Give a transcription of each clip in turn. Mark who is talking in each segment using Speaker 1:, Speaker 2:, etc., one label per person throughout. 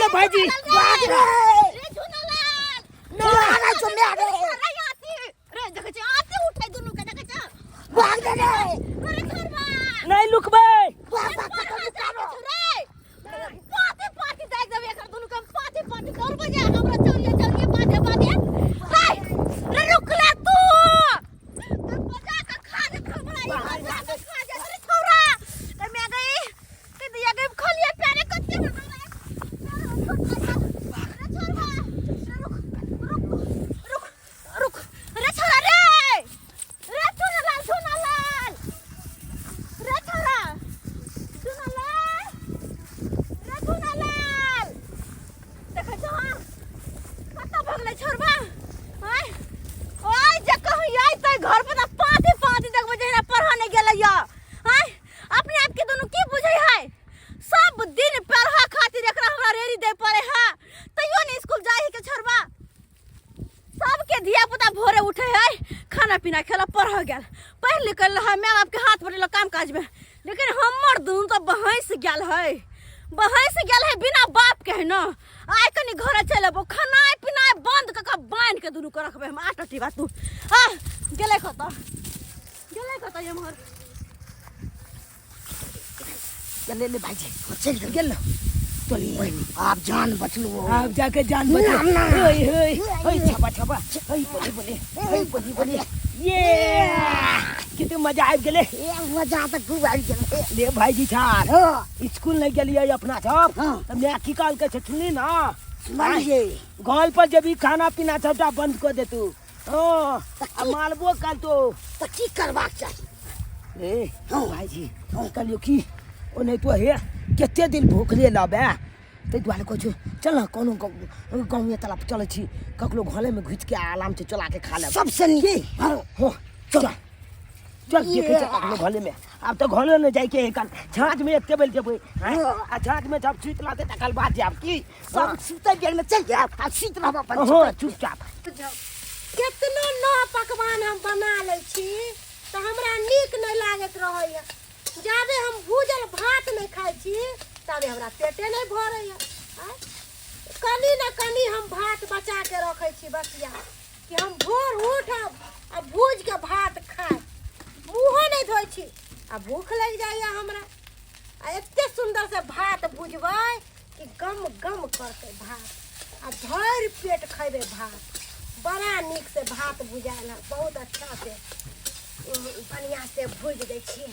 Speaker 1: ले भाईजी
Speaker 2: भाग रे
Speaker 3: रे झुनलाल
Speaker 2: ना ना चुम्मे आ रे
Speaker 3: रे आती रे देखै छी आती उठै दुनू के देखै छ
Speaker 2: भाग दे रे
Speaker 3: रे छोरबा
Speaker 1: नहीं लुकबै
Speaker 2: भाग भाग कतौ लुकाबो
Speaker 3: रे पाती पाती देख देबै एकर दुनू के पाती पाती दौड़ बजे हमरा चलिए चलिए बाधे बाधे रे रे रुक ले तू बजा के खा दे हमरा ई बजा के खा दे रे छौरा ते मैं गई ते दिया गई खोलिए प्यारे कत्ते हमरा रे छोरबा रुक रुक रुक रुक रे छोरा रे रे चुनालाल चुनालाल रे छोरा चुनालाल रे चुनालाल देखै छौ कतऽ भगलै छोरबा आँय ओइ जे कहूँ अयतै घर पर तऽ पाँति पाँति देखबै जहिना पढ़ऽ नहि गेलै यऽ आँय अपने आपके दुनू की बुझै है सब दिन पढ़ऽ खातिर एकरा हमरा रेड़ी दै पड़े है तैयो नहि स्कूल जाइ है के छोरबा सबके धिया पुता भोरे उठे है खाना पीना खेला पढ़ गेल पढ़ लिख है माय बाप के हाथ बटेलक काम काज में लेकिन हमर दुनू तो बहस गेल है बहस गेल है बिना बाप के है ना आइ कनी घर चलि अबो खानाइ पिनाइ बंद कऽ कऽ बान्हि के दुनू के रखबै हम आठ टीबा तू आ गेलै कतऽ गेलै कतऽ एम्हर
Speaker 1: चले ले भाईजी
Speaker 2: चल गेल
Speaker 1: गेल चल बहिनी
Speaker 2: आब जान बचलू
Speaker 1: आब जाके जान बचल
Speaker 2: ना, ना।
Speaker 1: ओए ओए ओए छपा छपा ओए बोले बोले ओए बोले बोले ये कितने मजा आबि गेलै
Speaker 2: ए मजा तऽ खूब आबि गेलै
Speaker 1: ले भाईजी छार
Speaker 2: हँ
Speaker 1: स्कूल नहीं गेलियै अपना सब
Speaker 2: हाँ।
Speaker 1: तऽ माय की कहलकै से सुनली ना
Speaker 2: सुनलियै
Speaker 1: घर पर जब खाना पीना सबटा बंद कऽ देतू हँ आ मारबो करतो
Speaker 2: तऽ की करबाक चाही
Speaker 1: ए भाईजी कहलियौ की ओ नहि तो हे कते दिन भूखले लबे ताहि दुआरे कहै छौ चल ने कोनो गाँवे तरफ चलै छी ककरो घरेमे घुसिके आराम से चला के खा लेब
Speaker 2: सबसँ नीक
Speaker 1: हँ हँ चल चल देखै छै ककरो घरेमे आब तऽ घरे नहि जाइके है कल छाँछमे एते बेर जेबै आँय? आ छाँछमे जब सुति रहतै तकर बाद जायब की
Speaker 2: सब सुतै बेरमे चलि जायब आ सुति रहब अपन
Speaker 1: हँ चुपचाप
Speaker 4: केतनो नव पकवान हम बना लै छी तऽ हमरा नीक नहि लागैत रहैए जाबे हम भूजल भात नहि खाइ छी ताबे हमरा पेटे नहि भरैए आँय? कनी ने कनी हम भात बचा के रखै छी बसिया कि हम भोर उठब आ भूज के भात खायब मुँहो नहि धोइ छी आ भूख लागि जाइए हमरा आ एते सुन्दर से भात भुजबै कि गम गम करतै भात आ भरि पेट खयबै भात बड़ा नीक से भात भुजायल हँ बहुत अच्छा से बढ़िआँ से भुजि दै छियै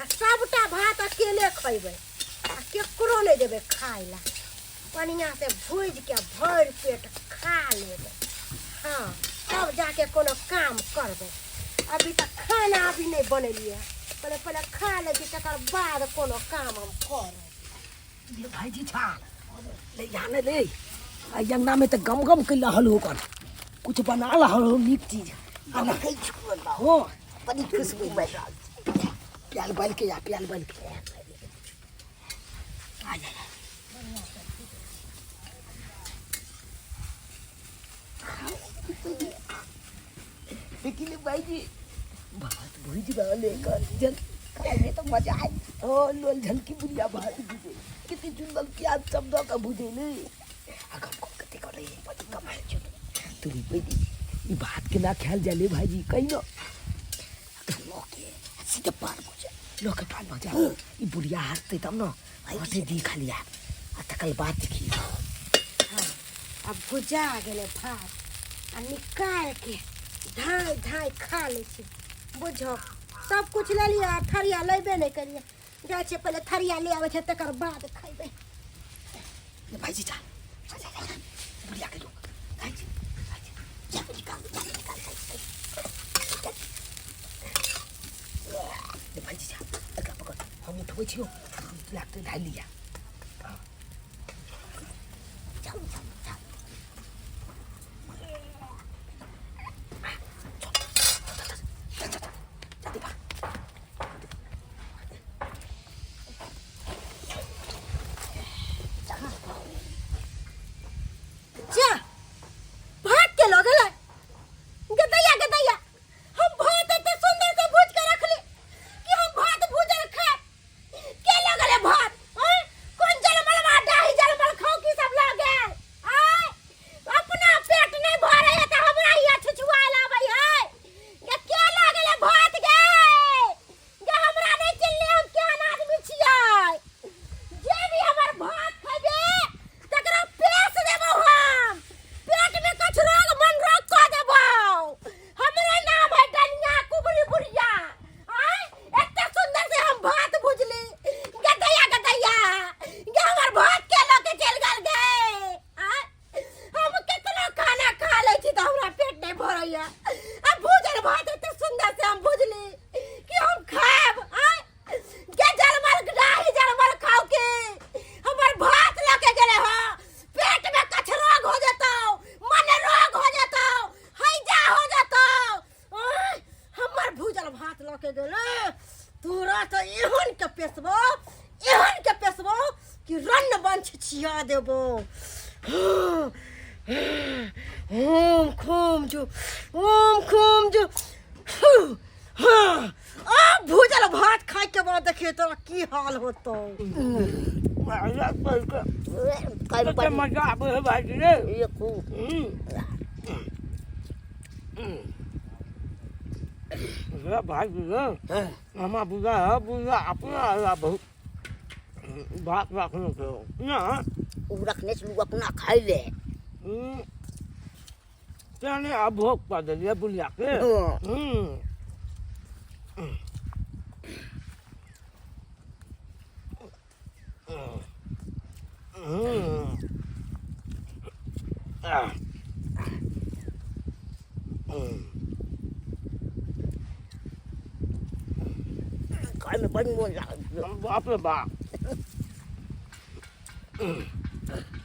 Speaker 4: आ सभटा भात अकेले खयबै आ केकरो नहि देबै खाय लए बढ़िआँ से भुजिके भरि पेट खा लेबै हँ तब जाके कोनो काम करबै अभी तक खाना अभी नहि बनेलियै पहिले पहिले खा लै छी तकर बाद कोनो काम हम करब
Speaker 1: ये भाईजी छा ले जाने ले आ अंगना में तो गम गम कर रहल हो कर कुछ बना रहल हो नीक चीज
Speaker 2: आ
Speaker 1: ना हो
Speaker 2: बड़ी खुशबू बहि रहल छै
Speaker 1: प्याल बाल के या प्याल बाल के आ जा देखिए भाईजी भात भुज रहल है कर जल खाए में तो मजा आए ओ लोल झलकी बुढ़िया भात भुजे कितनी सुंदर प्याज सब दऽ के भुजे ने आ गम गम कते करे बड़ी कमाल छौ तू भाईजी ई भात केना खायल जाले भाईजी कहि न
Speaker 2: लोके सीधे पार भऽ जाय
Speaker 1: लोके पार भऽ जाय ई बुढ़िया हँसतै तब न हँसै दी खाली आब आ तकर बाद देखी
Speaker 4: हाँ आब भुजा गेलै भात आ निकालि के धाँइ धाँइ खा लै छी बुझो सब कुछ लेलियै आ थरिया लेबे नहि केलियै जाइ छियै पहिले थरिया ले आबै छै तकर बाद खयबै
Speaker 1: ले भाईजी जा जा जा जा बुढ़िया के लोग भाईजी भाईजी
Speaker 2: जा निकाल जा निकाल
Speaker 1: ले भाईजी जा एकरा पकड़ हम उठबै छियौ लागतै धाइ लिया
Speaker 2: चल चल चल
Speaker 1: चल चल जल्दी भाग
Speaker 4: जा भात के लऽ गेलै गदैया गदैया हम भात एते सुंदर से भूज के रखली कि हम भात भूजल खाएब के लऽ गेलै भात आँय? कोन जलमलवा डाही जलमल खाऊ की सब देबो। ओम खूम जो, ओम खूम जो। हाँ, आ भूजल भात खाए के बाद देखिए तोरा की हाल होतो।
Speaker 1: कते
Speaker 5: मजा आबै है भाईजी रे।
Speaker 1: ये खूब।
Speaker 5: रे भाईजी रे, हमरा बुझा है, बुझा अपना आला बहुत भात रखने के ना।
Speaker 1: उ रखने से लोग अपना खाई ले।
Speaker 5: तेने अब भोग पा देलिए बुढ़िया के।
Speaker 1: हाँ। खाय में बड़ मोन लागल।
Speaker 5: बाप रे बाप,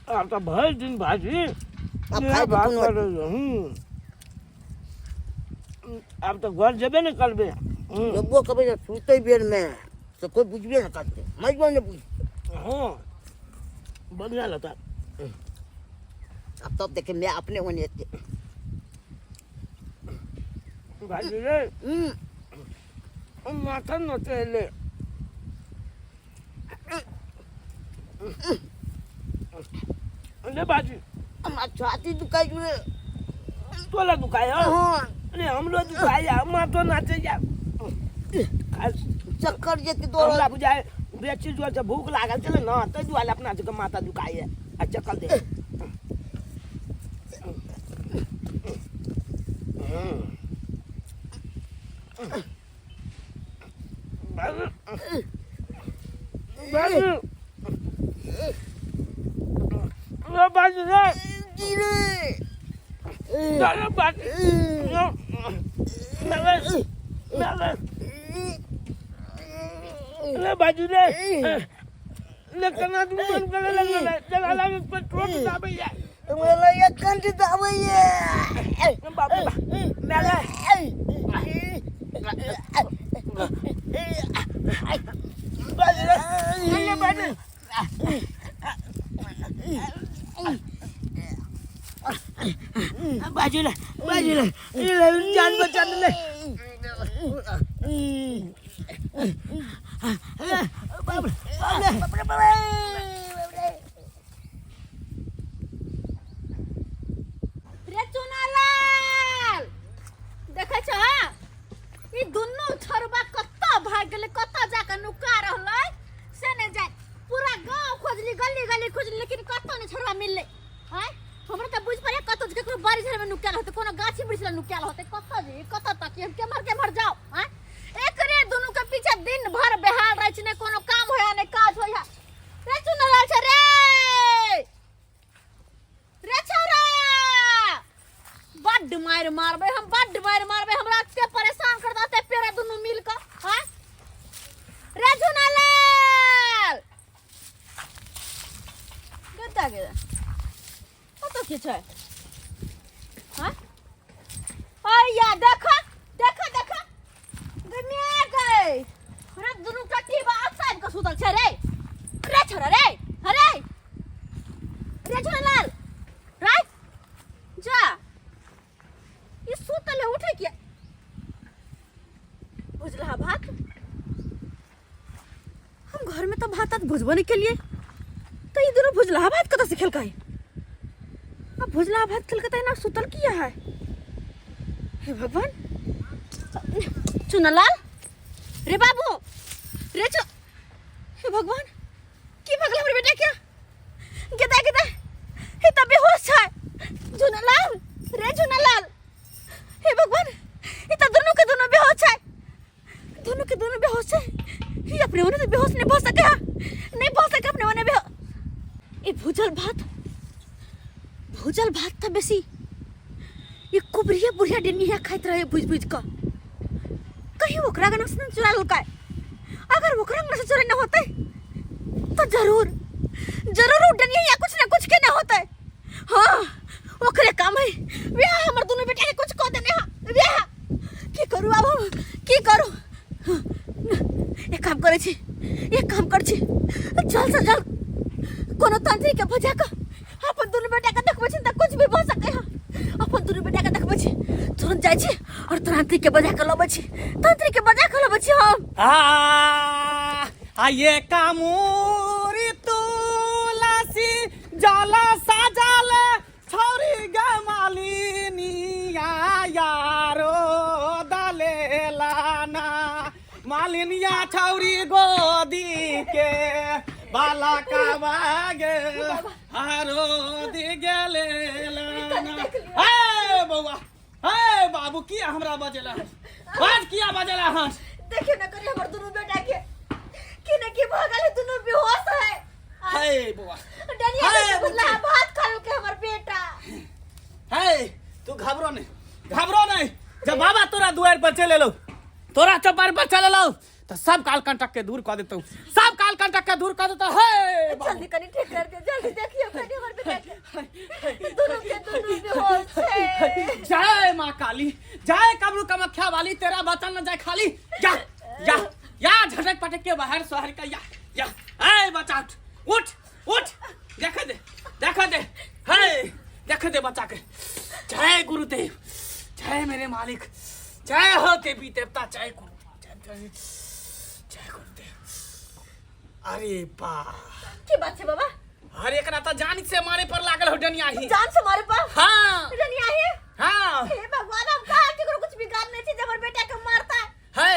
Speaker 5: आब तऽ भरि दिन भाजी
Speaker 1: आब
Speaker 5: इएह
Speaker 1: खाय के
Speaker 5: बात
Speaker 1: कोनो
Speaker 5: करै रहियै। आब तऽ घर जेबे ने करबै।
Speaker 1: जबो कभी तऽ सुतै बेर में तऽ कोइ बुझबे ने करतै, मजबो ने बुझतै।
Speaker 5: हाँ, बढ़िया लगता।
Speaker 1: अब तब देखे मैं अपने होने थे।
Speaker 5: भाजी रे, हम माथा नोचे ले। अरे बाजी,
Speaker 1: हमार छाती दुखाई रे।
Speaker 5: तोला दुखाय हो?
Speaker 1: हाँ।
Speaker 5: अरे हमरो दुखाय, हम माथो नाचे जा।
Speaker 1: चक्कर जे कि दौड़।
Speaker 5: हमरा बुझाय बेची दुआरे से भूख लागल छलै ने, ताहि दुआरे अपना सबके माथा दुखाय आ चक्कर दे। बाजू रे, बाजू रे।
Speaker 1: जी रे।
Speaker 5: अरे बाजू, रे बाजू रे, ले कना तू बंद करे लगल रे, चला लागे पेट्रोल दाबैया।
Speaker 1: हमरा ये कंठ दाबैया।
Speaker 5: बाप रे बाप, मेरे बाजू रे, ले बाजू। बाजू ले, बाजू ले, जान बचा ले। बाप रे, बाप रे, बाप रे।
Speaker 3: रे चुनालाल, देखै छ ई दुनू छोरबा कतऽ भागि गेलै, कतऽ जाके नुका रहलै से नहि जाय। पूरा गाँव खोजली, गली गली खोजली, लेकिन कतऽ नहि छोरबा मिललै। आँय, हमरा तऽ बुझि पड़ै कतऽ जे ककरो बाड़ी झाड़ीमे नुकायल होतै, कोनो गाछी वृक्ष लग नुकायल होतै। कतऽ जे कतऽ तक हम केम्हर केम्हर जाउ। आँय, एकरे दुनू के पीछे दिन भर बेहाल रहै छी, नहि कोनो काम होइए नहि काज होइए। रे चुनलाल छै रे, रे छौरा, बड्ड मारि मारबै हम, बड्ड मारि मारबै। हमरा एते परेशान कर देतै पेरा दुनू मिल कऽ। हाँ रे झुनालाल, कतऽ गेलै? कतऽ के छै? हाँ अय्या, देख देख देख गमे गए रे, दुनू टट्टी बा साइड के सुतल छै रे। रे छोरा रे, अरे रे झुनालाल रे, जा ई सुतल है, उठे किया? भुजलहा भात हम घर में तो भात तात भुजबो नहीं केलिए, तो ई दोनों भुजलहा भात कतऽ से खेलकै? अब भुजलहा भात खेलकै तऽ एना सुतल किया है? हे भगवान। चुनालाल रे बाबू रे चु, हे भगवान, की भगल हमर बेटा के? गेदा गेदा, हे तऽ बेहोश छै। झुनालाल रे, झुनालाल, हे भगवान, ई तऽ दुनू के दुनू बेहोश छै, दोनों के दोनों बेहोश है। ये अपने ओने से बेहोश नहीं भऽ सके है, नहीं भऽ सके अपने ओने बेहोश। ई भूजल भात, भूजल भात तऽ बेसी ये कुबरिया बुढ़िया डेनिया खाइत रहे भुज भुज कऽ, कहीं ओकरा गना से चुरा लेलकै। अगर ओकरा गना से चोरी न होते तो जरूर जरूर उ डेनिया कुछ ना कुछ के न होते। हाँ, ओकरे काम है वह हमर दोनों बेटा के कुछ कह देने। हाँ, वह की करू आब हम, की करू? एक काम करै छी, एक काम करै छी, जल्द से जल्द कोनो तांत्रिक के बजा के बजा के लबै छी, तंत्री के बजा के लबै छी हम।
Speaker 6: आ आ ये कामूरी तुलसी जाला साजाल छौरी गे मालिनिया यारो दलेलाना मालिनिया छौरी गोदी के बाला कावा गे हारो दी गेले लाना। हे बौआ, हे बाबू, किया हमरा बजेला हन? बाज किया बजेला हन?
Speaker 3: देखियो ना करी हमर दुनू बेटा के की न की भऽ गेल, दुनू बेहोश है।
Speaker 6: हे बौआ,
Speaker 3: डनिया
Speaker 6: हे
Speaker 3: के बुझला
Speaker 6: बुच्ची।
Speaker 3: भात खा के हमर बेटा।
Speaker 6: हे तू घबरो नहीं, घबरो नहीं। जब बाबा तोरा दुआर पर चले लो, तोरा चौपार पर चले लो, तो सब काल कंटक के दूर कर देतौ, सब काल कंटक के दूर कर देतौ। हे बाबू।
Speaker 3: जल्दी कनी ठीक कर दे, जल्दी देखियो कनी हमर बेटा के, दुनू के दुनू बेहोश है।
Speaker 6: जय माँ काली, जय कमरू कमख्या वाली, तेरा बचन न जाए खाली। जा जा या झटक पटक के बाहर शहर का या या। ए बच्चा उठ उठ उठ, देख दे देख दे, हे देख दे बच्चा के। जय गुरुदेव, जय मेरे मालिक, जय हो देवी देवता, जय गुरु, जय जय जय गुरुदेव। अरे बा,
Speaker 3: की बात छै बाबा?
Speaker 6: अरे एकरा त जान से मारे पर लागल हो डनिया ही।
Speaker 3: जान से मारे पर?
Speaker 6: हाँ।
Speaker 3: डनिया ही?
Speaker 6: हाँ।
Speaker 3: हे भगवान, हम कहाँ केकरो कुछ बिगाड़ नहीं छी जे हमर बेटा के मारता।
Speaker 6: हे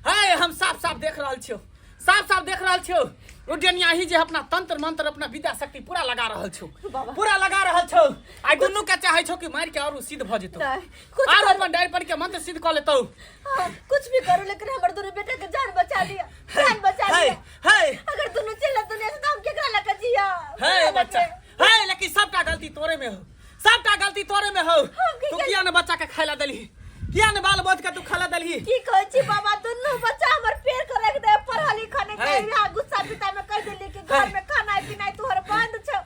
Speaker 6: हे, हम साफ साफ देख रहल छियौ, साफ साफ देख रहल छियौ। ओ डनिया ही जे अपना तंत्र मंत्र अपना विद्या शक्ति पूरा लगा रहल छौ,
Speaker 3: बाबा।
Speaker 6: पूरा लगा रहल छौ। आइ दुनू के चाहे छौ कि मारि के और सिद्ध भ जेतौ,
Speaker 3: नहीं, कुछ
Speaker 6: आर
Speaker 3: करू।
Speaker 6: अपन डारि पर के मंत्र सिद्ध क लेतौ।
Speaker 3: हाँ, कुछ भी करू लेकिन हमर दुनू बेटा के जान बचा लिया, जान बचा
Speaker 6: हे
Speaker 3: लिया।
Speaker 6: हे,
Speaker 3: अगर दुनू चल दुनिया से तो हम केकरा लगा जिया?
Speaker 6: हे बच्चा, हे लेकिन सबटा गलती तोरे में हो, सबटा गलती तोरे में हो।
Speaker 3: हम की
Speaker 6: तू
Speaker 3: करी?
Speaker 6: किया ने बच्चा के खाइला देलही, किया ने बाल बोध के तू खाइला देलही?
Speaker 3: की कहै छी बाबा, दुनू बच्चा हमर पेड़ के रख दे, पढ़ा लिखा नहीं
Speaker 6: हे।
Speaker 3: कर, यहाँ गुस्सा पिता में कह देली कि घर
Speaker 6: हे।
Speaker 3: में खाना पिनाई तोहर बंद छौ,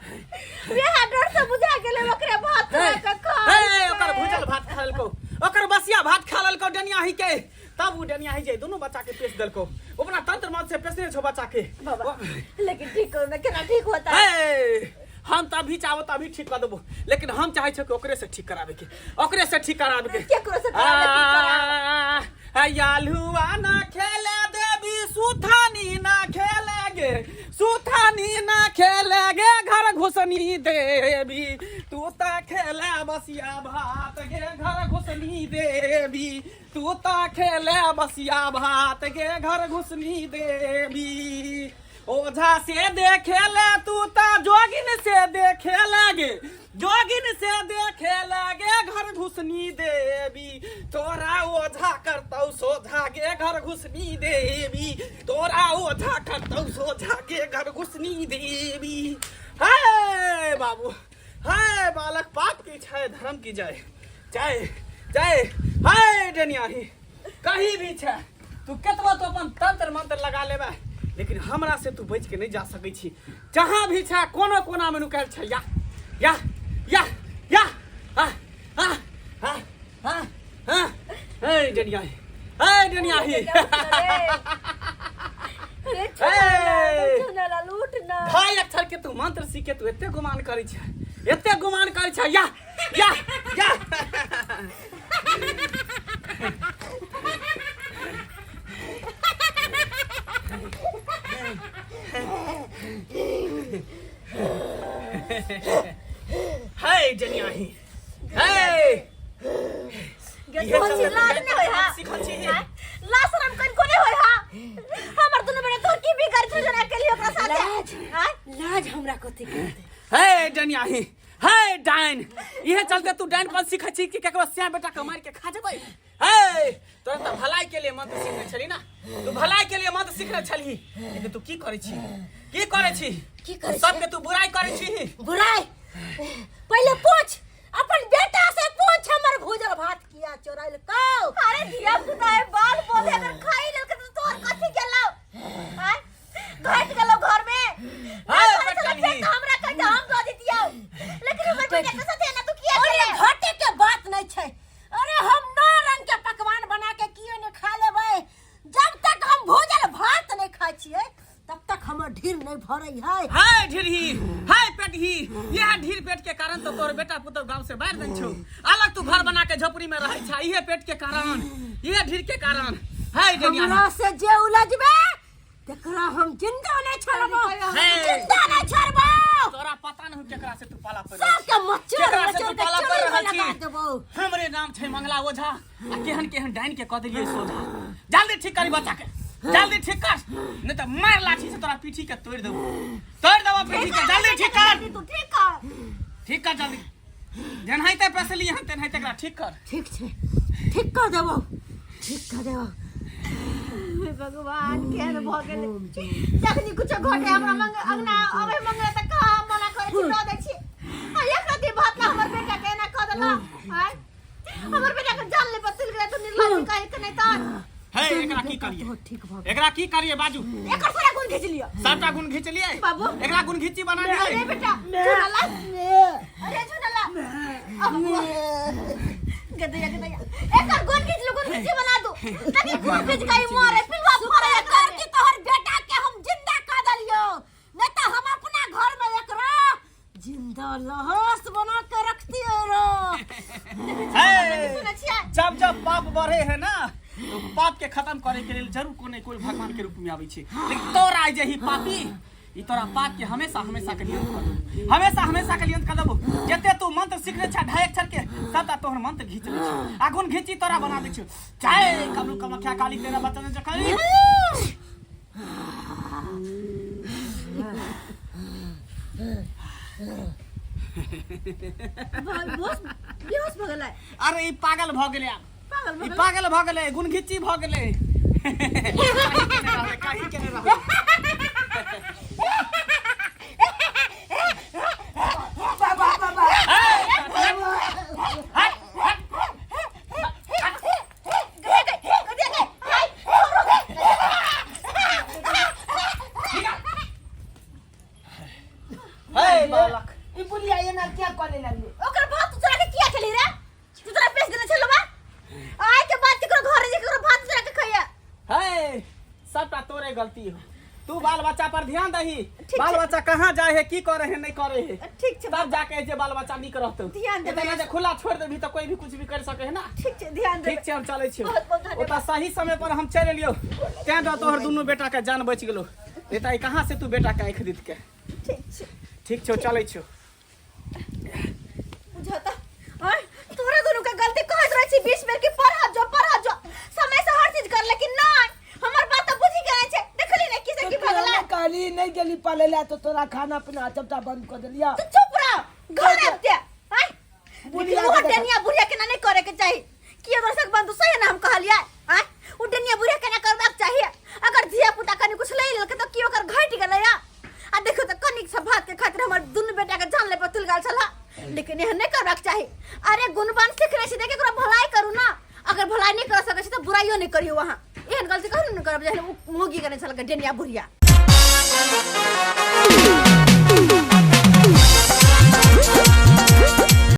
Speaker 3: वएह डर से बुझा गेलै ओकरे भात
Speaker 6: हे,
Speaker 3: खा के खा।
Speaker 6: हे, ओकर भूजल भात खा लेलकौ, ओकर बसिया भात खा लेलकौ डनिया ही के। तब उ डनिया ही जे दुनू बच्चा के पेश देलकौ, अपना तंत्र मंत्र से पेशने छौ बच्चा के।
Speaker 3: बाबा लेकिन ठीक करू ना, केना ठीक होता?
Speaker 6: हे, हम तऽ अभी चाहबो तऽ अभी ठीक कऽ देबो, लेकिन हम चाहै छियै कि ओकरे से ठीक कराबे के, ओकरे से ठीक कराबे के।
Speaker 3: केकरो से कराबे के? कराबे।
Speaker 6: आ, आलुआ ना खेले देवी, सुथानी ना खेले गे, सुथानी ना खेले गे, घर घुसनी देवी, तू त खेले बसिया भात गे, घर घुसनी देवी, तू त खेले बसिया भात गे, घर घुसनी देवी। ओझा से देखे ले तू त जोगिन से देखे लगे, जोगिन से देखे लगे, घर घुसनी देवी, तोरा ओझा करतौ सोझा गे, घर घुसनी देवी, तोरा ओझा करतौ सोझा गे, घर घुसनी देवी। हे बाबू, हे बालक, पाप की छै धर्म की जय, जय जय। हे डनियाही, कहीं भी छै तू केतबो तो अपन तंत्र मंत्र लगा लेबे, लेकिन हमरा से तू बच के नहीं जा सकै छी। जहाँ भी छै कोनो कोना में नुकायल छै। या या या या, आ आ आ आ आ, हे डनियाही, हे डनियाही।
Speaker 3: अरे
Speaker 6: हे।
Speaker 3: चुनाला लूट ना।
Speaker 6: ढाई अक्षर के तू मंत्र सीख के तू एते गुमान करै छै, एते गुमान करै छै। या या या, हे जनियाही, हे।
Speaker 3: गे
Speaker 6: इहे
Speaker 3: तोहर
Speaker 6: चलते
Speaker 3: लाज नहि होय हा?
Speaker 6: सिखल छी।
Speaker 3: आँय? लाज शरम कनिको नहि होय हा? हमर दुनू बेटा तोहर की बिगाड़ छौ जना केली ओकरा साथे?
Speaker 4: लाज।
Speaker 3: आँय?
Speaker 4: लाज हमरा कथी करतै?
Speaker 6: हे डनियाही, हे डाइन, इहे चलते तू डाइन पर सीखै छी कि केकरो सिया बेटा के मारि के खा जेबै। हे तोरा तऽ भलाई के लिए मंत्र सीखने छली ना, तू भलाई के लिए मंत्र सीखने छली, लेकिन तू की करै छी, की करै छी?
Speaker 4: की करै छी?
Speaker 6: सबके तू बुराई करै छी।
Speaker 4: बुराई पहिले पूछ, अपन बेटा से पूछ, हमर भूजल भात किया चोराइल कौ?
Speaker 3: अरे धिया पुता है, बाल बोधे अगर खाई लेलकै तऽ तोहर कथी गेलौ? आँय? घट गेलौ घर में?
Speaker 6: हाय,
Speaker 3: घर से
Speaker 6: बचलही।
Speaker 3: फेर तऽ हमरा कहै हम दऽ दितियौ, लेकिन हमर बेटा के साथे एना तू किया
Speaker 4: अरे
Speaker 3: केले?
Speaker 4: घटे के बात नहीं छै। अरे हम 9 रंग के पकवान बना के कियो नहीं खा लेबै, जब तक हम भूजल भात नहीं खाइ छियै तब तक हमर ढीर नहीं भरै है।
Speaker 6: हाय ढिरही, हाय पेटही, ये इएह ढीर पेट के कारण तो तोहर बेटा पुतोह गांव से बाहर देन छौ। अलग तू घर बना के झोपड़ी में रहै छा, इहे पेट के कारण, इहे ढीर के कारण है दुनिया।
Speaker 4: हमरा से जे उलझबे तकरा हम जिंदा नहीं छोड़बो,
Speaker 6: हे।
Speaker 4: जिंदा नहीं छोड़बो।
Speaker 6: तोरा पता नहीं केकरा से तू पाला पड़
Speaker 4: सबके मच्छर
Speaker 6: केकरा से
Speaker 4: मच्छर
Speaker 6: तू
Speaker 4: के
Speaker 6: पाला पड़
Speaker 4: चोरी में
Speaker 6: रहल
Speaker 4: लगा
Speaker 6: छी?
Speaker 4: देबो।
Speaker 6: हमरे नाम छै मंगला ओझा, आ केहन केहन डाइन के कह देलियै सोझा। जल्दी ठीक करी बच्चा के, जल्दी ठीक कर, नहीं तो मार लाठी से तोरा पीठी के तोड़ देबो, तोड़ देबो पीठी के। जल्दी ठीक कर,
Speaker 3: तू ठीक कर,
Speaker 6: ठीक कर जल्दी। जेनाहिते पैसली हन तेनाहिते एकरा ठीक कर।
Speaker 4: ठीक छै, ठीक कर देबो, ठीक कर देबो।
Speaker 3: हे भगवान, केहन भऽ गेलै? जखनी कुछो घटे हमरा मंग अंगना अबै मंगला तऽ कहाँ मना करै छी, दऽ दै छी। आ एक रत्ती भात ला हमर बेटा के एना कऽ देला। आय हमर बेटा के जान ले बतल गेलै, तू निर्लज्ज कहि के नहि तऽ।
Speaker 6: हे, एकरा की करिए?
Speaker 4: ठीक भऽ
Speaker 6: एकरा की करिए बाजू?
Speaker 3: एकर सारा गुण घीच लिअ।
Speaker 6: सबटा गुण घीच लिए
Speaker 3: बाबू।
Speaker 6: एकरा गुण घीची बना
Speaker 3: अरे
Speaker 6: लिए।
Speaker 3: बेटा झूला, अरे झूला, अब गदैया गदैया, एकर गुण घीच लो, गुण घीची बना दू ताकि गुण घीच के ई मरे पिलवा फरे।
Speaker 4: कर कि तोहर बेटा के हम जिंदा कर देलियो, नहीं तो हम अपना घर में एकरा जिंदा लहास बना के रखतियो रो।
Speaker 6: हे,
Speaker 3: सुनै छियै?
Speaker 6: जब जब पाप बढ़े है ना तो पाप के खत्म करे के लेल जरूर कोई कोई भगवान के रूप में आबै छै, लेकिन तोरा जे ही पापी ई तोरा पाप के हमेशा हमेशा के लिए अंत कर देबो, हमेशा हमेशा के लिए अंत कर देबो। जते तू मंत्र सीखने छा ढाई अक्षर के, सबटा तोहर मंत्र घीच लै छै आ गुण घीची तोरा बना दै छै। चाहे कमलू कमख्या काली तेरा बचन जखई।
Speaker 3: बेहोश बेहोश भऽ गेलै।
Speaker 6: अरे ई पागल भऽ गेलै आब।
Speaker 3: पागल भऽ
Speaker 6: ई
Speaker 3: गेलै।
Speaker 6: पागल भऽ गेलै, गुण घीची भऽ गेलै। कहीं के नहि रहलै, कहीं के नहि रहलै।
Speaker 1: बाबा बाबा।
Speaker 6: हट हट।
Speaker 3: गए गए गए गए हाय।
Speaker 6: हे बालक,
Speaker 1: ई बुढ़िया एना किया करे लगले?
Speaker 3: ओकर भात तू चुरा के किया खेली रे? तू तोरा पेश देने छलो बा। आइ के बाद केकरो घर जे केकरो भात चुरा के खइया।
Speaker 6: हे, सबटा तोरे गलती हो। तू बाल बच्चा पर ध्यान दही।
Speaker 3: ठीक
Speaker 6: बाल
Speaker 3: छै।
Speaker 6: बच्चा कहाँ जाए है, की करे है, नहीं करे है।
Speaker 3: ठीक छै।
Speaker 6: तब जाके जे बाल बच्चा नीक रहतौ।
Speaker 3: ध्यान देबै।
Speaker 6: एतना जे खुला छोड़ देबही तऽ कोई भी कुछ भी कर सके है ना।
Speaker 3: ठीक छै, ध्यान देबै।
Speaker 6: ठीक छै, हम चलै छियौ।
Speaker 3: बहुत बहुत धन्यवाद।
Speaker 6: ओतऽ सही समय पर हम चलि एलियौ, तें दऽ तोहर दुनू बेटा के जान बचि गेलौ, नहीं तऽ कहाँ से तू बेटा के आँखि दित के।
Speaker 3: ठीक छै।
Speaker 6: ठीक छौ, चलै छियौ।
Speaker 3: बुझाता आय तोरा दुनू के गलती। कहैत रहै छी 20 बेर कि पढ़ जो, पढ़ जो, समय से हर चीज कर, लेकिन नहीं, हमर बात तऽ बुझी के नहि छै। देखली ने की से की भऽ गेलै?
Speaker 1: कहली नहीं गेली पढ़े ला तो तोरा खाना पीना सबटा बंद कर देलिया।
Speaker 3: तू चुप रह, घर आबते आय।
Speaker 1: बुढ़िया
Speaker 3: लेकिन वो
Speaker 1: के देखा।
Speaker 3: डनिया बुढ़िया के ना नहीं करे के चाही कि दर्शक बंधु, सही ना हम कहलियै? आय उ डनिया बुढ़िया के ना करबाक चाही। अगर धिया पुता कनी कुछ ले लेलकै तऽ की ओकर घटि गेलै? आ देखो तऽ कनिक सा भात के खातिर हमर दुनू बेटा के जान ले पर तुल गेल छल, लेकिन एहन नहीं करबाक चाही। अरे गुणवान सीखने छी, देखे ओकरा भलाई करू ना। अगर भलाई नहीं कर सकै छी तऽ बुराइयो नहीं करियो। वहाँ एहन गलती कहियो नहीं करब जेहन उ मोगी करने छल डनिया बुढ़िया।